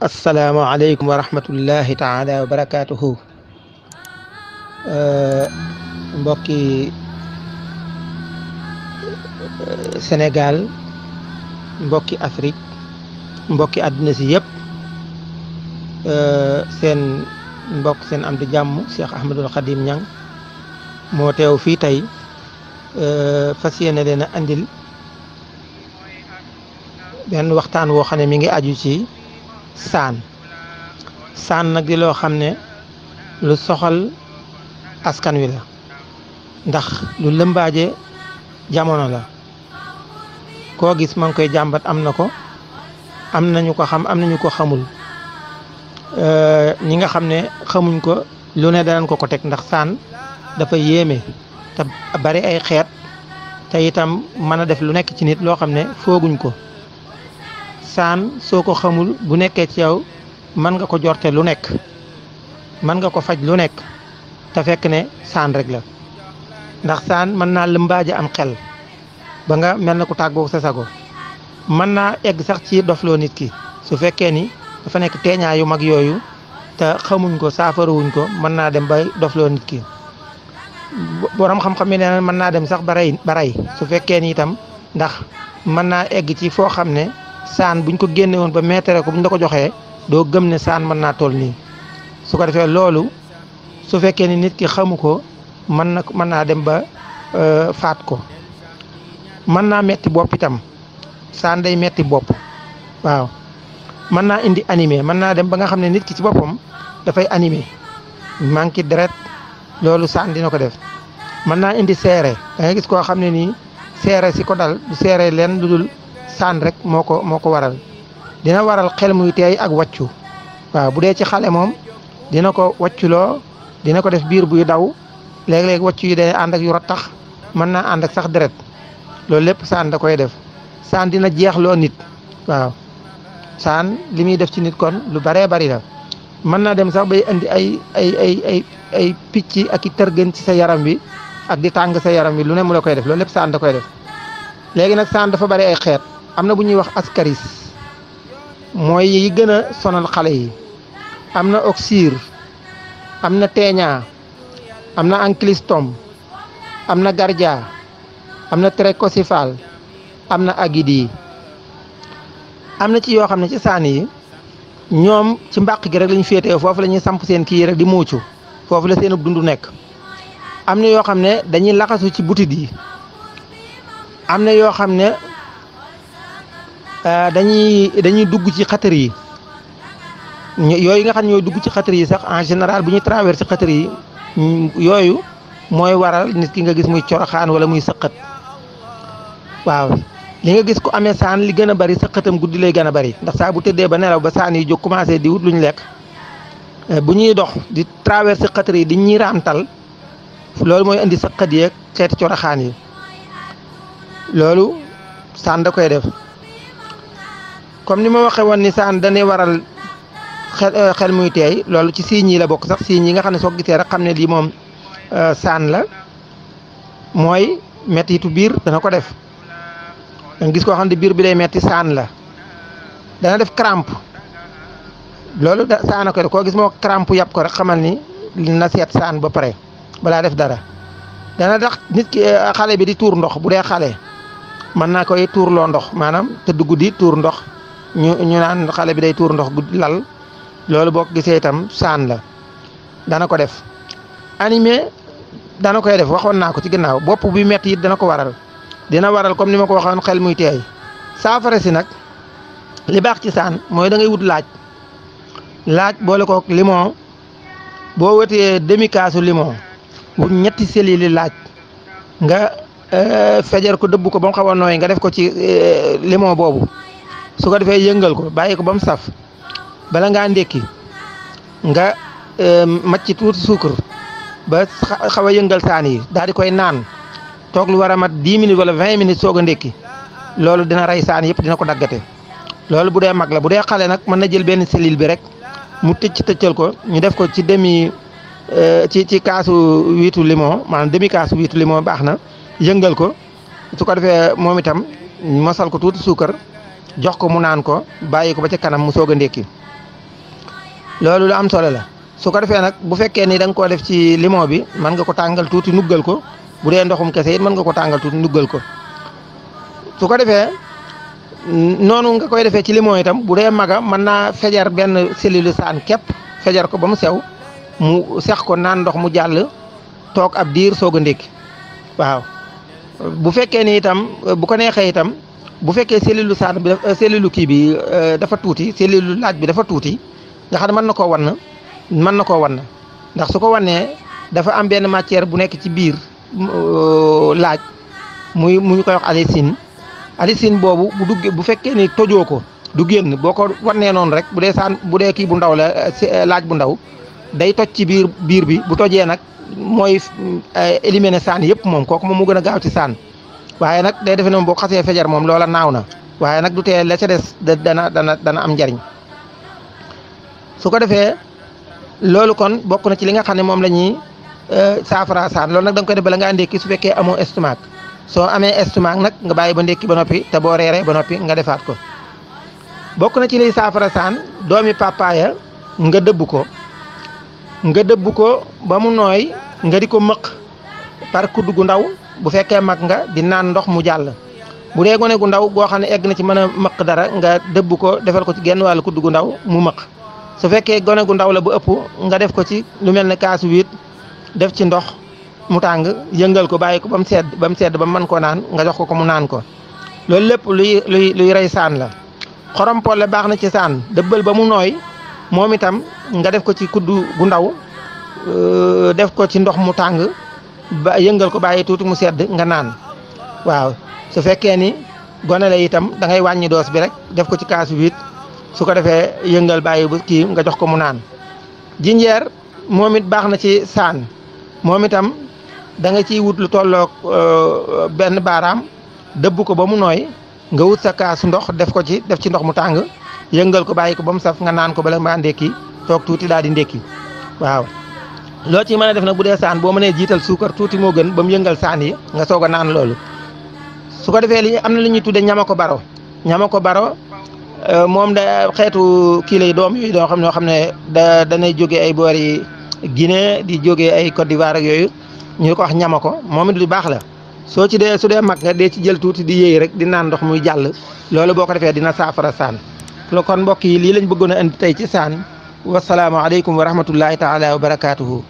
asalaamaaleykum wa rahmatullahi taala wa barakaatuhu. Mbokki Sénégal, mbokki Afrique, mbokki àdduna si yëpp, seen mbokk seen am di jàmm Cheikh Ahmadul Khadim Niang moo teew fii tey fas yéene leen a andil benn waxtaan woo xam ne mi ngi aju ci saan nag di loo xam ne lu soxal askan wi la, ndax lu lëmbaaje jamono la. koo gis ma ngi koy jàmbat, am na ko, am nañu ko xam, am nañu ko xamul. ñi nga xam ne xamuñ ko lu ne danañ ko teg, ndax saan dafa yéeme te bari ay xeet, te itam mën a def lu nekk ci nit loo xam ne fooguñ ko. saan soo ko xamul bu nekkee ci yow mën nga ko jorte lu nekk, mën nga ko faj lu nekk, te fekk ne saan rek la. ndax saan mën naa lëmbaaje am xel ba nga mel na ku tàggoo sa sago, mën naa egg sax ci dofloo nit ki su fekkee ni dafa nekk teeñaa yu mag yooyu te xamuñ ko, saafarawuñ ko, mën naa dem ba dofloo nit ki. borom xam-xam yi nee na mën naa dem sax ba rey su fekkee ni itam, ndax mën naa egg ci foo xam ne saan buñ ko génne woon ba meetare ko buñ la ko joxee doo gëm ne saan mën naa toll nii. su ko defee loolu su fekkee ni nit ki xamu ko mën naa dem ba faat ko. mën naa metti bopp itam, saan day metti bopp, waaw. mën naa indi animé, mën naa dem ba nga xam ne nit ki ci boppam dafay animé, manqué deret, loolu saan dina ko def. mën naa indi seere, da nga gis koo xam ne nii seere si ko dal du seere leen lu dul saan rek moo ko waral. dina waral xel muy teey ak wàccu, waaw. bu dee ci xale moom dina ko wàcculoo, dina ko def biir buy daw, léeg-léeg wàccu yi day ànd ak yu rattax, mën naa ànd ak sax deret. loolu lépp saan da koy def. saan dina jeexloo nit, waaw. saan li muy def ci nit kon lu baree bari la. mën naa dem sax bay indi ay picc ak i tërgën ci sa yaram bi ak di tàng sa yaram bi, lu ne mu la koy def. loolu lépp saan da koy def. léegi nag saan dafa bari ay xeet. am na bu ñuy wax askaris, mooy yi gën a sonal xale yi. am na oxyre, am na teeñaa, am na ankylostom, am na gardia, am na trichocephale, am na agidi. am na ci yoo xam ne ci saan yi ñoom ci mbàq gi rek lañu féetee, foofu la ñuy samp seen kii rek di muucu, foofu la seen dund nekk. am na yoo xam ne dañuy laxasu ci butit yi. am na yoo xam ne dañuy dugg ci xatar yi. yooyu nga xam ne ñooy dugg ci xatar yi sax en général bu ñuy traversé xatar yi, yooyu mooy waral nit ki nga gis muy coroxaan wala muy sëqat, waaw. li nga gis ku amee saan li gën a bari sëqatam guddi lay gën a bari, ndax saa bu tëddee ba nelaw ba saan yi jóg commencé di wut lu ñu lekk, bu ñuy dox di traversé xatar yi di ñuy raamtal, loolu mooy indi sëqat yeeg xeeti coroxaan yi. loolu saan da koy def. comme ni ma waxee woon ni saan danay waral xel muy teey, loolu ci signes yi la bokk sax. signes yi nga xam ne soo gisee rek xam ne lii moom saan la, mooy mettitu biir dana ko def. danga gis koo xam ne biir bi day metti, saan la. dana def crampe, loolu saan a koy def. koo gis moo crampe yàpp ko rek xamal ni na seet saan ba pare balaa def dara. dana tax nit ki xale bi di tuur ndox. bu dee xale mën naa koy tuurloo ndox, maanaam tëdd guddi tuur ndox, ñu naan xale bi day tuur ndox guddi lal. loolu boo ko gisee itam saan la, dana ko def. animé dana koy def, waxoon naa ko ci ginnaaw. bopp bi metti it dana ko waral. dina waral comme ni ma ko waxoon xel muy teey. saafara si nag li baax ci saan mooy da ngay wut laaj boole ko limon. boo wetee demi kaasu limon, wut ñetti selili laaj nga fejar ko, dëbb ko ba mu xaw a nooy, nga def ko ci limon boobu. su ko defee yëngal ko, bàyyi ko ba mu saf. bala ngaa ndékki nga macc tuuti suukar ba xaw a yëngal saan yi, daal di koy naan. toog lu war a mat 10 minutes wala 20 minutes soog a ndékki. loolu dina rey saan yëpp, dina ko daggate. loolu bu dee mag la. bu dee xale nag mën na jël benn selil bi rek mu tëccal ko, ñu def ko ci ci kaasu wiitu limon, maanaam demi kaasu wiitu limon baax na. yëngal ko, su ko defee moom itam mosal ko tuuti suukar, jox ko mu naan ko, bàyyi ko ba ca kanam mu soog a ndékki. loolu lu am solo la. su ko defee nag bu fekkee ni da nga koo def ci limon bi mën nga ko tàngal tuuti nuggal ko bu dee ndoxum kese it mën nga ko tàngal tuuti nuggal ko su ko defee noonu nga koy defee ci limon itam bu dee maga mën naa fejar benn cellule saan képp fejar ko ba mu sew mu sex ko naan ndox mu jàll toog ab diir soog a ndékki waaw bu fekkee ni itam bu ko neexee itam bu fekkee cellule saan bi cellule kii bi dafa tuuti cellule laaj bi dafa tuuti nga xam ne mën na koo wan ndax su ko wannee dafa am benn matière bu nekk ci biir laaj mu ñu koy wax allicine boobu bu fekkee ni tojoo ko du génn boo ko wannee noonu rek bu dee kii bu ndaw la laaj bu ndaw day toj ci biir bi bu tojee nag mooy éliminer saan yëpp moom kooku moom mu gën a gaaw ci saan waaye nag day defe ne moom boo xasee fejar moom loola naaw na waaye nag du tee la ca des dana am njariñ su ko defee loolu kon bokk na ci li nga xam ne moom la ñuy saafara saan loolu nag da nga koy def bala ngaa ndékki su fekkee amoo estomac soo amee estomac nag nga bàyyi ba ndékki ba noppi te boo reeree ba noppi nga defaat ko bokk na ci liy saafara saan doomi papaaya nga dëbb ko ba mu nooy nga di ko mëq par kudd gu ndaw bu fekkee mag nga di naan ndox mu jàll bu dee gone gu ndaw goo xam ne egg na ci mën a mëq dara nga dëbb ko defal ko ci genn wàllu kudd gu ndaw mu mëq su fekkee gone gu ndaw la bu ëpp nga def ko ci lu mel ne kaasu wiit def ci ndox mu tàng yëngal ko bàyyi ko ba mu sedd ba mu mën koo naan nga jox ko mu naan ko loolu lépp luy rey saan la xorompol la baax na ci saan dëbbal ba mu nooy moom itam nga def ko ci kudd gu ndaw def ko ci ndox mu tàng ba yëngal ko bàyyi tuuti mu sedd nga naan waaw su fekkee ni gone la itam da ngay wàññi doos bi rek def ko ci kaasu wiit su ko defee yëngal bàyyi bu kii nga jox ko mu naan jinjeer moom it baax na ci saan moom itam da nga ciy wut lu tolloog benn baaraam dëbb ko ba mu nooy nga wut sa kaasu ndox def ci ndox mu tàng yëngal ko bàyyi ko ba mu saf nga naan ko bala maa ndékki toog tuuti daal di ndékki waaw loo ci mën a def nag bu dee saan boo mënee jiital suukar tuuti moo gën ba mu yëngal saan yi nga soog a naan loolu su ko defee am na lu ñuy tudde ñama ko baro moom da xeetu kii lay doom yooyu doo xam ne danay jógee ay boori Guinée di jógee ay Côte d'Ivoire ak yooyu ñu ko wax ñama ko moom it lu baax la su dee mag nga dee ci jël tuuti di yéey rek di naan ndox muy jàll loolu boo ko defee dina saafara saan kon mbokk yi lii lañ bëggoon a indi tey ci saan wasalaamu aleykum wa rahmatullahi taala wa barakaatuhu